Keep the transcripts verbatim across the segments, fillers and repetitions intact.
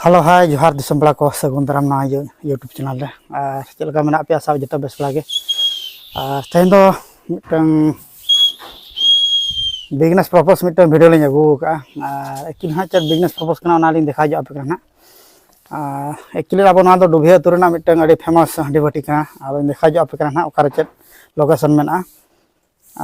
Hello, ᱦᱟᱭ, ᱡᱚᱦᱟᱨ ᱫᱤᱥᱚᱢ ᱯᱮᱲᱟ ᱠᱚ, ᱥᱟᱹᱜᱩᱱ ᱫᱟᱨᱟᱢ ᱱᱚᱣᱟ ᱤᱭᱟᱹ YouTube ᱪᱮᱱᱮᱞ ᱨᱮ᱾ ᱟᱨ ᱪᱮᱫ ᱞᱮᱠᱟ ᱢᱮᱱᱟᱜ ᱯᱮᱭᱟ? ᱟᱥᱟ ᱡᱚᱛᱚ ᱵᱮᱥ ᱵᱟᱲᱟ ᱜᱮ᱾ ᱟᱨ ᱛᱮᱦᱮᱧ ᱫᱚ ᱢᱤᱫᱴᱟᱝ ᱵᱤᱡᱽᱱᱮᱥ ᱯᱟᱨᱯᱚᱥ ᱢᱤᱫᱴᱟᱝ ᱵᱷᱤᱰᱤᱭᱳ ᱞᱤᱧ ᱟᱹᱜᱩ ᱟᱠᱟᱫᱼᱟ᱾ ᱟᱨ ᱮᱠᱪᱩᱭᱮᱞᱤ ᱦᱟᱸᱜ ᱪᱮᱫ ᱵᱤᱡᱽᱱᱮᱥ ᱯᱟᱨᱯᱚᱥ ᱠᱟᱱᱟ, ᱚᱱᱟᱞᱤᱧ ᱫᱮᱠᱷᱟᱣ ᱧᱚᱜ ᱟᱯᱮ ᱠᱟᱱᱟ ᱦᱟᱸᱜ᱾ ᱟᱨ ᱮᱠᱪᱩᱭᱮᱞᱤ ᱟᱵᱚ ᱱᱚᱣᱟ ᱫᱚ ᱰᱩᱵᱷᱤᱭᱟᱹ ᱟᱹᱛᱩ ᱨᱮᱱᱟᱜ ᱢᱤᱫᱴᱟᱝ ᱟᱹᱰᱤ ᱯᱷᱮᱢᱟᱥ ᱦᱟᱺᱰᱤ ᱵᱷᱟᱹᱴᱤ ᱠᱟᱱᱟ᱾ ᱟᱫᱚᱧ ᱫᱮᱠᱷᱟᱣ ᱧᱚᱜ ᱟᱯᱮ ᱠᱟᱱᱟ ᱦᱟᱸᱜ ᱚᱠᱟᱨᱮ ᱪᱮᱫ ᱞᱳᱠᱮᱥᱚᱱ ᱢᱮᱱᱟᱜᱼᱟ᱾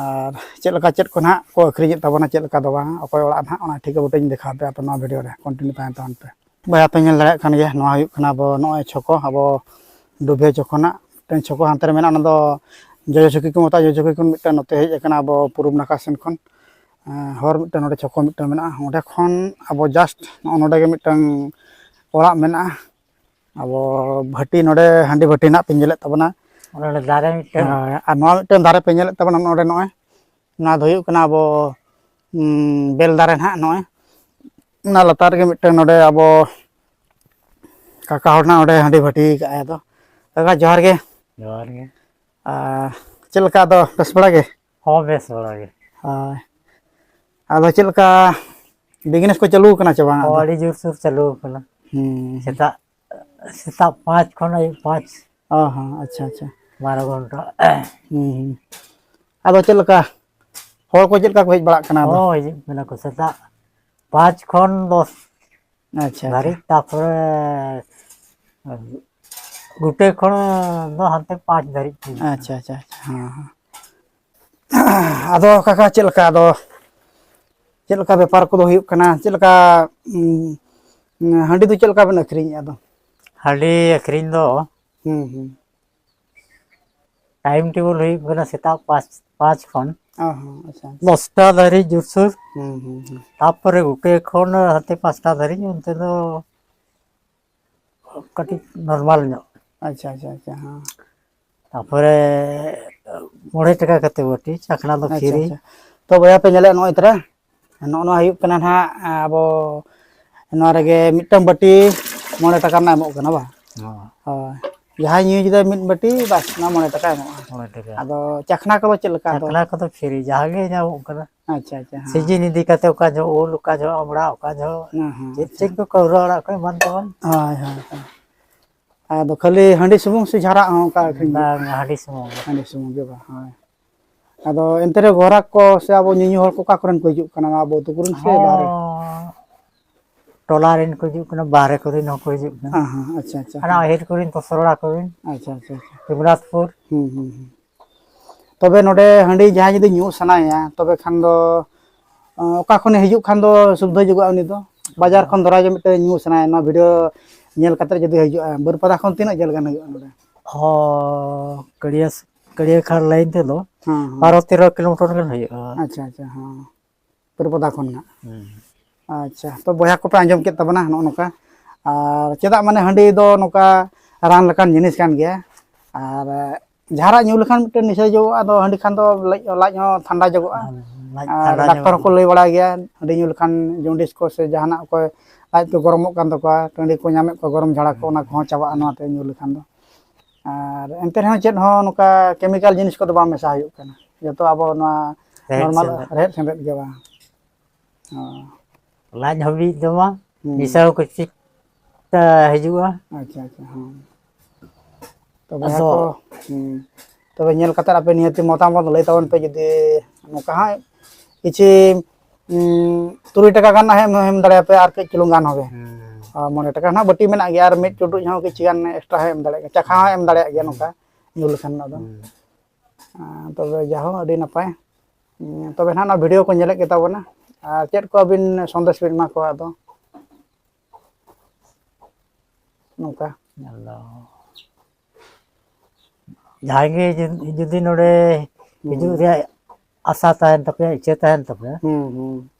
ᱟᱨ ᱪᱮᱫ ᱞᱮᱠᱟ ᱪᱮᱫ ᱠᱚ ᱱᱟᱦᱟᱜ ᱠᱚ ᱟᱹᱠᱷᱨᱤᱧᱮᱫ ᱛᱟᱵᱚᱱᱟ, ᱪᱮᱫ ᱞᱮᱠᱟ ᱫᱚ ᱵᱟᱝ, ᱚᱠᱚᱭ ᱚᱲᱟᱜ ᱱᱟᱦᱟᱜ, ᱚᱱᱟ ᱴᱷᱤᱠ ᱜᱮ ᱵᱩᱴᱟᱹᱧ ᱫᱮᱠᱷᱟᱣ ᱯᱮᱭᱟ ᱟᱯᱮ ᱱᱚᱣᱟ ᱵᱷᱤᱰᱤᱭᱳ ᱨᱮ, ᱠᱚᱱᱴᱤᱱᱤᱭᱩ ᱛᱟᱦᱮᱱ ᱛᱟᱵᱚᱱ ᱯᱮ᱾ ᱵᱚᱭᱦᱟ ᱯᱮ ᱧᱮᱞ ᱫᱟᱲᱮᱭᱟᱜ ᱠᱟᱱ ᱜᱮᱭᱟ, ᱱᱚᱣᱟ ᱦᱩᱭᱩᱜ ᱠᱟᱱᱟ ᱟᱵᱚ ᱱᱚᱜᱼᱚᱭ ᱪᱷᱚᱠᱚ, ᱟᱵᱚ ᱰᱩᱵᱷᱤᱭᱟᱹ ᱪᱷᱚᱠᱚ ᱱᱟᱜ ᱢᱤᱫᱴᱟᱝ ᱪᱷᱚᱠᱚ ᱦᱟᱱᱛᱮ ᱨᱮ ᱢᱮᱱᱟᱜᱼᱟ, ᱚᱱᱟ ᱫᱚ ᱡᱚᱡᱚ ᱪᱷᱚᱠᱤ ᱠᱚ ᱢᱮᱛᱟᱜᱼᱟ᱾ ᱡᱚᱡᱚ ᱪᱷᱚᱠᱤ ᱠᱷᱚᱱ ᱢᱤᱫᱴᱟᱝ ᱱᱚᱛᱮ ᱦᱮᱡ ᱟᱠᱟᱱᱟ ᱟᱵᱚ ᱯᱩᱨᱩᱵ ᱱᱟᱠᱷᱟ ᱥᱮᱱ ᱠᱷᱚᱱ, ᱮᱸ, ᱦᱚᱨ ᱢᱤᱫᱴᱟᱝ ᱱᱚᱰᱮ ᱪᱷᱚᱠᱚ ᱢᱤᱫᱴᱟᱝ ᱢᱮᱱᱟᱜᱼᱟ᱾ ᱚᱸᱰᱮ ᱠᱷᱚᱱ ᱟᱵᱚ ᱡᱟᱥᱴ ᱱᱚᱜᱼᱚ ᱱᱚᱰᱮ ᱜᱮ ᱢᱤᱫᱴᱟᱝ ᱚᱲᱟᱜ ᱢᱮᱱᱟᱜᱼᱟ᱾ ᱟᱵᱚ ᱵᱷᱟᱹᱴᱤ ᱱᱚᱰᱮ ᱦᱟᱺᱰᱤ ᱵᱷᱟᱹᱴᱤ ᱱᱟᱜ ᱯᱮ ᱧᱮᱞᱮᱫ ᱛᱟᱵᱚᱱᱟ᱾ ᱚᱱᱟ ᱫᱟᱨᱮ ᱢᱤᱫᱴᱟᱝ᱾ ᱦᱳᱭ, ᱟᱨ ᱱᱚᱣᱟ ᱢᱤᱫᱴᱟᱝ ᱫᱟᱨᱮ ᱯᱮ ᱧᱮᱞᱮᱫ ᱛᱟᱵᱚᱱᱟ ᱱᱚᱰᱮ, ᱱᱚᱜᱼᱚᱭ ᱱᱚᱣᱟ ᱫᱚ ᱦᱩᱭᱩᱜ ᱠᱟᱱᱟ ᱟᱵᱚ, ᱩᱸ, ᱵᱮᱞ ᱫᱟᱨᱮ ᱱᱟᱦᱟᱜ᱾ ᱱᱚᱜᱼᱚᱭ ᱚᱱᱟ ᱞᱟᱛᱟᱨ ᱨᱮᱜᱮ ᱢᱤᱫᱴᱟᱝ ᱱᱚᱰᱮ ᱟᱵᱚ, ᱠᱟᱠᱟ ᱦᱚᱲ ᱱᱟᱜ ᱚᱸᱰᱮ ᱦᱟᱺᱰᱤ ᱵᱷᱟᱹᱴᱤ ᱠᱟᱜᱼᱟᱭ᱾ ᱟᱫᱚ ᱠᱟᱠᱟ, ᱡᱚᱦᱟᱨ ᱜᱮ᱾ ᱡᱚᱦᱟᱨ ᱜᱮ᱾ ᱟᱨ ᱪᱮᱫ ᱞᱮᱠᱟ, ᱟᱫᱚ ᱵᱮᱥ ᱵᱟᱲᱟ ᱜᱮ? ᱦᱚᱸ, ᱵᱮᱥ ᱵᱟᱲᱟ ᱜᱮ᱾ ᱦᱳᱭ᱾ ᱟᱫᱚ ᱪᱮᱫ ᱞᱮᱠᱟ, ᱵᱤᱡᱽᱱᱮᱥ ᱠᱚ ᱪᱟᱹᱞᱩ ᱟᱠᱟᱱᱟ ᱥᱮ ᱵᱟᱝ ᱦᱚᱸ, ᱟᱫᱚ? ᱟᱹᱰᱤ ᱡᱳᱨᱥᱳᱨ ᱪᱟᱹᱞᱩ ᱟᱠᱟᱱᱟ᱾ ᱦᱩᱸ᱾ ᱥᱮᱛᱟᱜ, ᱥᱮᱛᱟᱜ ᱯᱟᱸᱪ ᱠᱷᱚᱱ ᱟᱹᱭᱩᱵ ᱯᱟᱸᱪ᱾ ᱚ ᱦᱚᱸ, ᱟᱪᱪᱷᱟ, ᱟᱪᱪᱷᱟ᱾ ᱵᱟᱨᱚ ᱜᱷᱚᱱᱴᱟ᱾ ᱦᱩᱸ, ᱦᱩᱸ᱾ ᱟᱫᱚ ᱪᱮᱫ ᱞᱮᱠᱟ, ᱦᱚᱲ ᱠᱚ ᱪᱮᱫ ᱞᱮᱠᱟ ᱠᱚ ᱦᱮᱡ ᱵᱟᱲᱟᱜ ᱠᱟᱱᱟ ᱟᱫᱚ? ᱦᱚᱸ, ᱦᱤᱡᱩᱜ ᱠᱟᱱᱟ ᱠᱚ ᱥᱮᱛᱟᱜ ᱯᱟᱸᱪ ᱠᱷᱚᱱ ᱫᱚᱥ ᱟᱪᱪᱷᱟ, ᱟᱪᱪᱷᱟ᱾ ᱫᱷᱟᱹᱨᱤᱡ, ᱛᱟᱯᱚᱨᱮ ᱜᱩᱴᱟᱹ ᱠᱷᱚᱱ ᱫᱚ ᱦᱟᱱᱛᱮ ᱯᱟᱸᱪ ᱫᱷᱟᱹᱨᱤᱡ ᱠᱚ ᱦᱤᱡᱩᱜ ᱠᱟᱱᱟ᱾ ᱟᱪᱪᱷᱟ, ᱟᱪᱪᱷᱟ, ᱟᱪᱪᱷᱟ, ᱦᱮᱸ, ᱦᱮᱸ᱾ ᱟᱫᱚ ᱠᱟᱠᱟ, ᱪᱮᱫ ᱞᱮᱠᱟ ᱟᱫᱚ, ᱪᱮᱫ ᱞᱮᱠᱟ ᱵᱮᱯᱟᱨ ᱠᱚᱫᱚ ᱦᱩᱭᱩᱜ ᱠᱟᱱᱟ? ᱪᱮᱫ ᱞᱮᱠᱟ, ᱩᱸ, ᱦᱟᱺᱰᱤ ᱫᱚ ᱪᱮᱫ ᱞᱮᱠᱟ ᱵᱮᱱ ᱟᱹᱠᱷᱨᱤᱧᱮᱫᱼᱟ ᱟᱫᱚ? ᱦᱟᱺᱰᱤ ᱟᱹᱠᱷᱨᱤᱧ ᱫᱚ ᱦᱩᱸ, ᱦᱩᱸ᱾ ᱴᱟᱭᱤᱢ ᱴᱮᱵᱚᱞ ᱦᱩᱭᱩᱜ ᱠᱟᱱᱟ ᱥᱮᱛᱟᱜ ᱯᱟᱸᱪ, ᱯᱟᱸᱪ ᱠᱷᱚᱱ ᱚ ᱦᱚᱸ, ᱟᱪᱪᱷᱟ, ᱟᱪᱪᱷᱟ᱾ ᱫᱚᱥᱴᱟ ᱫᱷᱟᱹᱨᱤᱡ ᱡᱳᱨᱥᱳᱨ᱾ ᱦᱩᱸ, ᱦᱩᱸ, ᱦᱩᱸ᱾ ᱛᱟᱯᱚᱨᱮ ᱜᱩᱴᱟᱹ ᱠᱷᱚᱱ ᱦᱟᱱᱛᱮ ᱯᱟᱸᱪᱴᱟ ᱫᱷᱟᱹᱨᱤᱡ, ᱚᱱᱛᱮ ᱫᱚ ᱠᱟᱹᱴᱤᱡ ᱱᱚᱨᱢᱟᱞ ᱧᱚᱜ᱾ ᱟᱪᱪᱷᱟ, ᱟᱪᱪᱷᱟ, ᱟᱪᱪᱷᱟ, ᱦᱮᱸ᱾ ᱛᱟᱯᱚᱨᱮ ᱢᱚᱬᱮ ᱴᱟᱠᱟ ᱠᱟᱛᱮ ᱵᱟᱹᱴᱤ, ᱪᱟᱠᱷᱱᱟ ᱫᱚ ᱟᱪᱪᱷᱟ, ᱯᱷᱤᱨᱤ᱾ ᱟᱪᱪᱷᱟ᱾ ᱛᱚ ᱵᱚᱭᱦᱟ ᱯᱮ ᱧᱮᱞᱮᱫ ᱱᱚᱜᱼᱚᱭ ᱛᱚᱨᱟ, ᱱᱚᱜᱼᱚ ᱱᱚᱣᱟ ᱦᱩᱭᱩᱜ ᱠᱟᱱᱟ ᱱᱟᱦᱟᱜ ᱟᱵᱚ ᱱᱚᱣᱟ ᱨᱮᱜᱮ ᱢᱤᱫᱴᱟᱝ ᱵᱟᱹᱴᱤ ᱢᱚᱬᱮ ᱴᱟᱠᱟ ᱨᱮᱱᱟᱜ ᱮᱢᱚᱜ ᱠᱟᱱᱟ ᱵᱟᱝ? ᱦᱚᱸ᱾ ᱦᱳᱭ᱾ ᱡᱟᱦᱟᱸᱭ ᱧᱩᱭ ᱡᱩᱫᱤ ᱢᱤᱫ ᱵᱟᱹᱴᱤ, ᱵᱟᱥ, ᱚᱱᱟ ᱢᱚᱬᱮ ᱴᱟᱠᱟ ᱮᱢᱚᱜᱼᱟ᱾ ᱢᱚᱬᱮ ᱴᱟᱠᱟ᱾ ᱟᱫᱚ ᱪᱟᱠᱷᱱᱟ ᱠᱚᱫᱚ ᱪᱮᱫ ᱞᱮᱠᱟ ᱫᱚ? ᱪᱟᱠᱷᱱᱟ ᱠᱚᱫᱚ ᱯᱷᱤᱨᱤ, ᱡᱟᱦᱟᱸ ᱜᱮ ᱧᱟᱢᱚᱜ ᱠᱟᱱᱟ᱾ ᱟᱪᱪᱷᱟ, ᱟᱪᱪᱷᱟ, ᱦᱮᱸ᱾ ᱥᱤᱡᱤᱱ ᱤᱫᱤ ᱠᱟᱛᱮ, ᱚᱠᱟ ᱡᱚᱦᱚᱜ ᱩᱞ, ᱚᱠᱟ ᱡᱚᱦᱚᱜ ᱟᱢᱲᱟ, ᱚᱠᱟ ᱡᱚᱦᱚᱜ ᱦᱮᱸ, ᱦᱮᱸ, ᱪᱮᱫ ᱟᱪᱪᱷᱟ᱾ ᱪᱮᱫ ᱠᱚ, ᱠᱟᱹᱣᱨᱟᱹ ᱟᱲᱟᱜ ᱠᱚ ᱮᱢᱟᱱ ᱛᱮᱢᱟᱱ᱾ ᱦᱳᱭ, ᱦᱳᱭ, ᱦᱳᱭ᱾ ᱟᱫᱚ ᱠᱷᱟᱹᱞᱤ ᱦᱟᱺᱰᱤ ᱥᱩᱢᱩᱝ ᱥᱮ ᱡᱷᱟᱨᱟᱜ ᱦᱚᱸ ᱚᱱᱠᱟ ᱟᱹᱠᱷᱨᱤᱧ ᱜᱮ? ᱵᱟᱝ, ᱦᱟᱺᱰᱤ ᱥᱩᱢᱩᱝ ᱜᱮ᱾ ᱦᱟᱺᱰᱤ ᱥᱩᱢᱩᱝ ᱜᱮ ᱵᱟᱝ, ᱦᱳᱭ᱾ ᱟᱫᱚ ᱮᱱᱛᱮ ᱨᱮ ᱜᱚᱨᱟᱠ ᱠᱚ ᱥᱮ ᱟᱵᱚ ᱧᱩᱧᱩ ᱦᱚᱲ ᱠᱚ ᱚᱠᱟ ᱠᱚᱨᱮᱱ ᱠᱚ ᱦᱤᱡᱩᱜ ᱠᱟᱱᱟ, ᱱᱚᱣᱟ ᱟᱵᱚ ᱟᱹᱛᱩ ᱠᱚᱨᱮᱱ ᱥᱮ ᱵᱟᱦᱨᱮ? ᱦᱚᱸ, ᱴᱚᱞᱟ ᱨᱮᱱ ᱠᱚ ᱦᱤᱡᱩᱜ ᱠᱟᱱᱟ, ᱵᱟᱦᱨᱮ ᱠᱚᱨᱮᱱ ᱦᱚᱸᱠᱚ ᱦᱤᱡᱩᱜ ᱠᱟᱱᱟ᱾ ᱦᱮᱸ, ᱦᱮᱸ, ᱟᱪᱪᱷᱟ, ᱟᱪᱪᱷᱟ, ᱚᱱᱟ ᱦᱮᱸ᱾ ᱟᱹᱦᱤᱨ ᱠᱚᱨᱮᱱ, ᱛᱚᱥᱨᱚᱲᱟ ᱠᱚᱨᱮᱱ, ᱟᱪᱪᱷᱟ, ᱟᱪᱪᱷᱟ, ᱟᱪᱪᱷᱟ᱾ ᱨᱚᱜᱷᱩᱱᱟᱛᱷᱯᱩᱨ᱾ ᱦᱩᱸ, ᱦᱩᱸ, ᱦᱩᱸ᱾ ᱛᱚᱵᱮ ᱱᱚᱰᱮ ᱦᱟᱺᱰᱤ ᱡᱟᱦᱟᱸᱭ ᱡᱩᱫᱤ ᱧᱩ ᱥᱟᱱᱟᱭᱮᱭᱟ, ᱛᱚᱵᱮ ᱠᱷᱟᱱ ᱫᱚ, ᱚ, ᱚᱠᱟ ᱠᱷᱚᱱᱮ ᱦᱤᱡᱩᱜ ᱠᱷᱟᱱ ᱫᱚ ᱥᱩᱵᱤᱫᱷᱟ ᱡᱚᱜᱚᱜᱼᱟ ᱩᱱᱤ ᱫᱚ? ᱵᱟᱡᱟᱨ ᱠᱷᱚᱱ ᱫᱷᱚᱨᱟ ᱡᱮ ᱢᱤᱫᱴᱮᱱ ᱧᱩ ᱥᱟᱱᱟᱭᱮᱭᱟ, ᱱᱚᱣᱟ video ᱧᱮᱞ ᱠᱟᱛᱮ ᱡᱩᱫᱤ ᱦᱤᱡᱩᱜᱼᱟ, ᱵᱟᱹᱨᱯᱟᱫᱟ ᱠᱷᱚᱱ ᱛᱤᱱᱟᱹᱜ ᱡᱷᱟᱹᱞ ᱜᱟᱱ ᱦᱩᱭᱩᱜᱼᱟ ᱱᱚᱰᱮ? ᱦᱚᱸ, ᱠᱟᱹᱲᱤᱭᱟᱹ, ᱠᱟᱹᱲᱤᱭᱟᱹ ᱠᱷᱟᱲ line ᱛᱮᱫᱚ ᱦᱮᱸ, ᱦᱮᱸ᱾ ᱵᱟᱨᱚ ᱛᱮᱨᱚ kilometer ᱜᱟᱱ ᱦᱩᱭᱩᱜᱼᱟ᱾ ᱟᱪᱪᱷᱟ, ᱟᱪᱪᱷᱟ, ᱦᱮᱸ᱾ ᱵᱟᱹᱨᱯᱟᱫᱟ ᱠᱷᱚᱱ ᱱᱟᱜ᱾ ᱦᱩᱸ᱾ ᱟᱪᱪᱷᱟ, ᱛᱚ ᱵᱚᱭᱦᱟ ᱠᱚᱯᱮ ᱟᱸᱡᱚᱢ ᱠᱮᱫ ᱛᱟᱵᱚᱱᱟ ᱱᱚᱜᱼᱚ ᱱᱚᱝᱠᱟ᱾ ᱟᱨ ᱪᱮᱫᱟᱜ ᱢᱟᱱᱮ ᱦᱟᱺᱰᱤ ᱫᱚ ᱱᱚᱝᱠᱟ ᱨᱟᱱ ᱞᱮᱠᱟᱱ ᱡᱤᱱᱤᱥ ᱠᱟᱱ ᱜᱮᱭᱟ᱾ ᱟᱨ ᱡᱟᱦᱟᱸ ᱧᱩ ᱞᱮᱠᱷᱟᱱ ᱢᱤᱫᱴᱮᱱ ᱱᱤᱥᱟᱹ ᱡᱚᱜᱼᱟ, ᱟᱫᱚ ᱦᱟᱺᱰᱤ ᱠᱷᱟᱱ ᱫᱚ ᱞᱟᱡ, ᱞᱟᱡ ᱦᱚᱸ ᱴᱷᱟᱱᱰᱟ ᱡᱚᱜᱚᱜᱼᱟ᱾ ᱞᱟᱡ ᱟᱨ ᱴᱷᱟᱱᱰᱟ ᱰᱟᱠᱛᱚᱨ ᱧᱚᱜᱚᱜᱼᱟ᱾ ᱦᱚᱸᱠᱚ ᱞᱟᱹᱭ ᱵᱟᱲᱟᱭ ᱜᱮᱭᱟ, ᱦᱟᱺᱰᱤ ᱧᱩ ᱞᱮᱠᱷᱟᱱ ᱡᱚᱱᱰᱤᱥ ᱠᱚ ᱥᱮ ᱡᱟᱦᱟᱱᱟᱜ ᱠᱚ, ᱞᱟᱡ ᱠᱚ ᱜᱚᱨᱚᱢᱚᱜ ᱠᱟᱱ ᱛᱟᱠᱚᱣᱟ, ᱴᱟᱺᱰᱤ ᱠᱚ ᱧᱟᱢᱮᱫ ᱠᱚᱣᱟ, ᱜᱚᱨᱚᱢ ᱡᱷᱟᱲᱟ ᱠᱚ, ᱚᱱᱟ ᱠᱚᱦᱚᱸ ᱪᱟᱵᱟᱜᱼᱟ ᱱᱚᱣᱟᱛᱮ ᱧᱩ ᱞᱮᱠᱷᱟᱱ ᱫᱚ᱾ ᱟᱨ ᱮᱱᱛᱮ ᱨᱮᱦᱚᱸ ᱪᱮᱫ ᱦᱚᱸ ᱱᱚᱝᱠᱟ chemical ᱡᱤᱱᱤᱥ ᱠᱚᱫᱚ ᱵᱟᱝ ᱢᱮᱥᱟ ᱦᱩᱭᱩᱜ ᱠᱟᱱᱟ, ᱡᱚᱛᱚ ᱟᱵᱚ ᱱᱚᱣᱟ ᱨᱮᱦᱮᱫ normal ᱥᱮᱸᱫᱮᱫ᱾ ᱨᱮᱦᱮᱫ ᱥᱮᱸᱫᱮᱫ ᱜᱮ ᱵᱟᱝ᱾ ᱦᱚᱸ᱾ ᱞᱟᱡ ᱦᱟᱹᱵᱤᱡ ᱫᱚ ᱵᱟᱝ, ᱦᱩᱸ᱾ ᱱᱤᱥᱟᱹ ᱦᱚᱸ ᱠᱟᱹᱴᱤᱡ ᱦᱤᱡᱩᱜᱼᱟ᱾ ᱟᱪᱪᱷᱟ, ᱟᱪᱪᱷᱟ, ᱦᱚᱸ᱾ ᱛᱚᱵᱮ ᱟᱫᱚ ᱠᱚ, ᱦᱩᱸ᱾ ᱛᱚᱵᱮ ᱧᱮᱞ ᱠᱟᱛᱮ ᱟᱯᱮ ᱱᱤᱦᱟᱹᱛ ᱢᱚᱛᱟᱢᱚᱛ ᱞᱟᱹᱭ ᱛᱟᱵᱚᱱ ᱯᱮ, ᱡᱩᱫᱤ ᱱᱚᱝᱠᱟ ᱦᱟᱸᱜ ᱠᱤᱪᱷᱤ, ᱩᱸ, ᱛᱩᱨᱩᱭ ᱴᱟᱠᱟ ᱜᱟᱱ ᱦᱟᱸᱜ ᱮᱢ, ᱮᱢ ᱫᱟᱲᱮᱭᱟᱯᱮᱭᱟ ᱟᱨ ᱠᱟᱹᱡ ᱪᱩᱞᱩᱝ ᱜᱟᱱ ᱦᱚᱸᱜᱮ᱾ ᱦᱩᱸ᱾ ᱟᱨ ᱢᱚᱬᱮ ᱴᱟᱠᱟ ᱦᱟᱸᱜ ᱵᱟᱹᱴᱤ ᱢᱮᱱᱟᱜ ᱜᱮᱭᱟ, ᱟᱨ ᱢᱤᱫ ᱪᱩᱰᱩᱡ ᱦᱚᱸ ᱠᱤᱪᱷᱤ ᱜᱟᱱ extra ᱦᱚᱸ ᱮᱢ ᱫᱟᱲᱮᱭᱟᱜ ᱜᱮᱭᱟ, ᱪᱟᱠᱷᱟ ᱦᱚᱸ ᱮᱢ ᱫᱟᱲᱮᱭᱟᱜ ᱜᱮᱭᱟ ᱱᱚᱝᱠᱟ ᱧᱩ ᱞᱮᱠᱷᱟᱱ ᱫᱚ ᱟᱫᱚ᱾ ᱦᱩᱸ᱾ ᱟᱸ, ᱛᱚᱵᱮ ᱡᱟᱦᱳ ᱟᱹᱰᱤ ᱱᱟᱯᱟᱭ᱾ ᱩᱸ, ᱛᱚᱵᱮ ᱱᱟᱦᱟᱜ ᱱᱚᱣᱟ video ᱠᱚ ᱧᱮᱞᱮᱫ ᱜᱮᱛᱟ ᱵᱚᱱᱟ, ᱟᱨ ᱪᱮᱫ ᱠᱚ ᱟᱹᱵᱤᱱ ᱥᱚᱱᱫᱮᱥ ᱵᱤᱱ ᱮᱢᱟ ᱠᱚᱣᱟ ᱟᱫᱚ? ᱱᱚᱝᱠᱟ᱾ ᱟᱫᱚ ᱡᱟᱦᱟᱸᱭ ᱜᱮ ᱡᱩ-, ᱡᱩᱫᱤ ᱱᱚᱰᱮ ᱦᱩᱸ᱾ ᱦᱤᱡᱩᱜ ᱨᱮᱭᱟᱜ ᱟᱥᱟ ᱛᱟᱦᱮᱱ ᱛᱟᱯᱮᱭᱟ, ᱤᱪᱪᱷᱟᱹ ᱛᱟᱦᱮᱱ ᱛᱟᱯᱮᱭᱟ, ᱦᱩᱸ, ᱦᱩᱸ᱾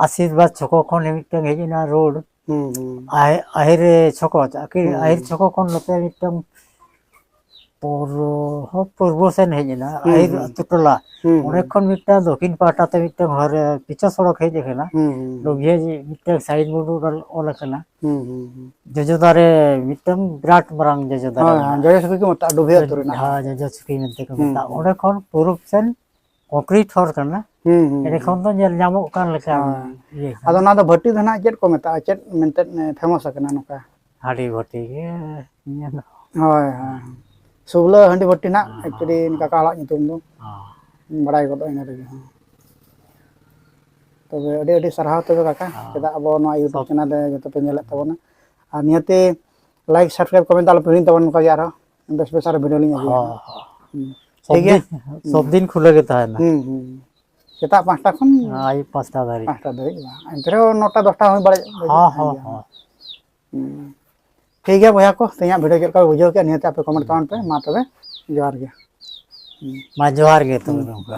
ᱟᱥᱤᱨᱵᱟᱫᱽ ᱪᱷᱚᱠᱚ ᱠᱷᱚᱱ ᱢᱤᱫᱴᱟᱝ ᱦᱮᱡ ᱮᱱᱟ road, ᱦᱩᱸ, ᱦᱩᱸ᱾ ᱟᱦᱮ-, ᱟᱦᱮᱨ ᱪᱷᱚᱠᱚ, ᱟᱨᱠᱤ ᱦᱩᱸ᱾ ᱟᱦᱮᱨ ᱪᱷᱚᱠᱚ ᱠᱷᱚᱱ ᱱᱚᱛᱮ ᱢᱤᱫᱴᱟᱝ ᱯᱩᱨᱵᱚ, ᱦᱚᱸ, ᱯᱩᱨᱵᱚ ᱥᱮᱱ ᱦᱮᱡ ᱮᱱᱟ, ᱦᱩᱸ, ᱟᱹᱭᱩᱨ ᱦᱩᱸ᱾ ᱟᱹᱛᱩ ᱴᱚᱞᱟ᱾ ᱦᱩᱸ, ᱚᱸᱰᱮ ᱦᱩᱸ᱾ ᱠᱷᱚᱱ ᱢᱤᱫᱴᱟᱝ ᱫᱚᱠᱷᱤᱱ ᱯᱟᱦᱴᱟ ᱛᱮ ᱢᱤᱫᱴᱟᱝ ᱦᱚᱨ, ᱯᱤᱪᱷᱟ ᱥᱚᱲᱚᱠ ᱦᱮᱡ ᱟᱠᱟᱱᱟ᱾ ᱦᱩᱸ, ᱦᱩᱸ, ᱦᱩᱸ᱾ ᱞᱩᱜᱷᱤᱭᱟᱹ ᱢᱤᱫᱴᱟᱝ ᱥᱟᱭᱤᱱ ᱵᱳᱨᱰ ᱚᱞ, ᱚᱞ ᱟᱠᱟᱱᱟ᱾ ᱦᱩᱸ, ᱦᱩᱸ, ᱦᱩᱸ᱾ ᱡᱚᱡᱚ ᱫᱟᱨᱮ ᱢᱤᱫᱴᱟᱝ ᱵᱤᱨᱟᱴ ᱢᱟᱨᱟᱝ ᱡᱚᱡᱚ ᱫᱟᱨᱮ ᱦᱳᱭ, ᱦᱳᱭ, ᱢᱮᱱᱟᱜᱼᱟ᱾ ᱡᱚᱡᱚ ᱥᱩᱠᱨᱤ ᱠᱚ ᱢᱮᱛᱟᱜᱼᱟ, ᱰᱩᱵᱷᱤ ᱟᱹᱛᱩ ᱨᱮᱱᱟᱜ᱾ ᱦᱳᱭ, ᱡᱚᱡᱚ ᱥᱩᱠᱨᱤ ᱢᱮᱱᱛᱮ ᱠᱚ ᱦᱩᱸ, ᱢᱮᱛᱟᱜᱼᱟ᱾ ᱦᱩᱸ᱾ ᱚᱸᱰᱮ ᱠᱷᱚᱱ ᱯᱩᱨᱩᱵ ᱥᱮᱱ ᱠᱚᱝᱠᱨᱤᱴ ᱦᱚᱨ ᱠᱟᱱᱟ᱾ ᱦᱩᱸ, ᱦᱩᱸ, ᱮᱸᱰᱮ ᱠᱷᱚᱱ ᱦᱩᱸ᱾ ᱫᱚ ᱧᱮᱞ ᱧᱟᱢᱚᱜ ᱠᱟᱱ ᱞᱮᱠᱟ ᱦᱳᱭ᱾ ᱤᱭᱟᱹ ᱠᱟᱱᱟ᱾ ᱟᱫᱚ ᱚᱱᱟ ᱫᱚ ᱵᱷᱟᱹᱴᱤ ᱫᱚ ᱱᱟᱦᱟᱜ ᱪᱮᱫ ᱠᱚ ᱢᱮᱛᱟᱜᱼᱟ? ᱪᱮᱫ ᱢᱮᱱᱛᱮ, ᱮ, ᱯᱷᱮᱢᱟᱥ ᱟᱠᱟᱱᱟ ᱱᱚᱝᱠᱟ? ᱦᱟᱺᱰᱤ ᱵᱷᱟᱹᱴᱤ ᱜᱮ ᱧᱮᱞ᱾ ᱦᱳᱭ, ᱦᱳᱭ᱾ ᱥᱩᱵᱞᱟᱹ ᱦᱟᱺᱰᱤ ᱵᱷᱟᱹᱴᱤ ᱱᱟᱜ ᱦᱮᱸ, actually ᱦᱮᱸ, ᱠᱟᱠᱟ ᱦᱚᱲᱟᱜ ᱧᱩᱛᱩᱢ ᱫᱚ᱾ ᱦᱮᱸ᱾ ᱵᱟᱲᱟᱭ ᱜᱚᱫᱚᱜ ᱤᱱᱟᱹ ᱨᱮᱜᱮ, ᱦᱮᱸ᱾ ᱛᱚᱵᱮ ᱟᱹᱰᱤ ᱟᱹᱰᱤ ᱥᱟᱨᱦᱟᱣ ᱛᱚᱵᱮ ᱠᱟᱠᱟ, ᱦᱮᱸ᱾ ᱪᱮᱫᱟᱜ ᱟᱵᱚ ᱱᱚᱣᱟ YouTube ᱥᱚᱵ- channel ᱨᱮ ᱡᱚᱛᱚ ᱯᱮ ᱧᱮᱞᱮᱫ ᱛᱟᱵᱚᱱᱟ᱾ ᱟᱨ ᱱᱤᱦᱟᱹᱛᱤ like, subscribe, comment ᱟᱞᱚ ᱯᱮ ᱦᱤᱲᱤᱧ ᱛᱟᱵᱚᱱ, ᱱᱚᱝᱠᱟ ᱜᱮ ᱟᱨᱦᱚᱸ ᱵᱮᱥ ᱵᱮᱥ ᱟᱨᱦᱚᱸ video ᱞᱤᱧ ᱟᱹᱜᱩᱭᱟ᱾ ᱦᱚᱸ, ᱦᱚᱸ᱾ ᱦᱩᱸ᱾ ᱥᱚᱵ ᱴᱷᱤᱠ ᱜᱮᱭᱟ? ᱫᱤᱱ, ᱦᱩᱸ᱾ ᱥᱚᱵ ᱫᱤᱱ ᱠᱷᱩᱞᱟᱹ ᱜᱮ ᱛᱟᱦᱮᱱᱟ᱾ ᱦᱩᱸ, ᱦᱩᱸ᱾ ᱥᱮᱛᱟᱜ ᱯᱟᱸᱪᱴᱟ ᱠᱷᱚᱱ ᱟᱹᱭᱩᱵ ᱯᱟᱸᱪᱴᱟ ᱫᱷᱟᱹᱨᱤᱡ᱾ ᱯᱟᱸᱪᱴᱟ ᱫᱷᱟᱹᱨᱤᱡ ᱵᱟᱝ᱾ ᱮᱱᱛᱮ ᱨᱮᱦᱚᱸ ᱱᱚᱴᱟ ᱫᱚᱥᱴᱟ ᱦᱚᱸ ᱦᱩᱭ ᱵᱟᱲᱟᱭᱚᱜ ᱦᱚᱸ, ᱜᱮᱭᱟ᱾ ᱦᱚᱸ, ᱦᱚᱸ᱾ ᱦᱩᱸ᱾ ᱴᱷᱤᱠ ᱜᱮᱭᱟ ᱵᱚᱭᱦᱟ ᱠᱚ, ᱛᱮᱦᱮᱧᱟᱜ video ᱪᱮᱫ ᱞᱮᱠᱟ ᱯᱮ ᱵᱩᱡᱷᱟᱹᱣ ᱠᱮᱫᱼᱟ, ᱱᱤᱦᱟᱹᱛ ᱟᱯᱮ comment ᱛᱟᱵᱚᱱ ᱯᱮ᱾ ᱢᱟ ᱛᱚᱵᱮ, ᱡᱚᱦᱟᱨ ᱜᱮ᱾ ᱦᱩᱸ᱾ ᱢᱟ ᱡᱚᱦᱟᱨ ᱜᱮ ᱛᱚᱵᱮ ᱦᱩᱸ᱾ ᱜᱚᱢᱠᱮ᱾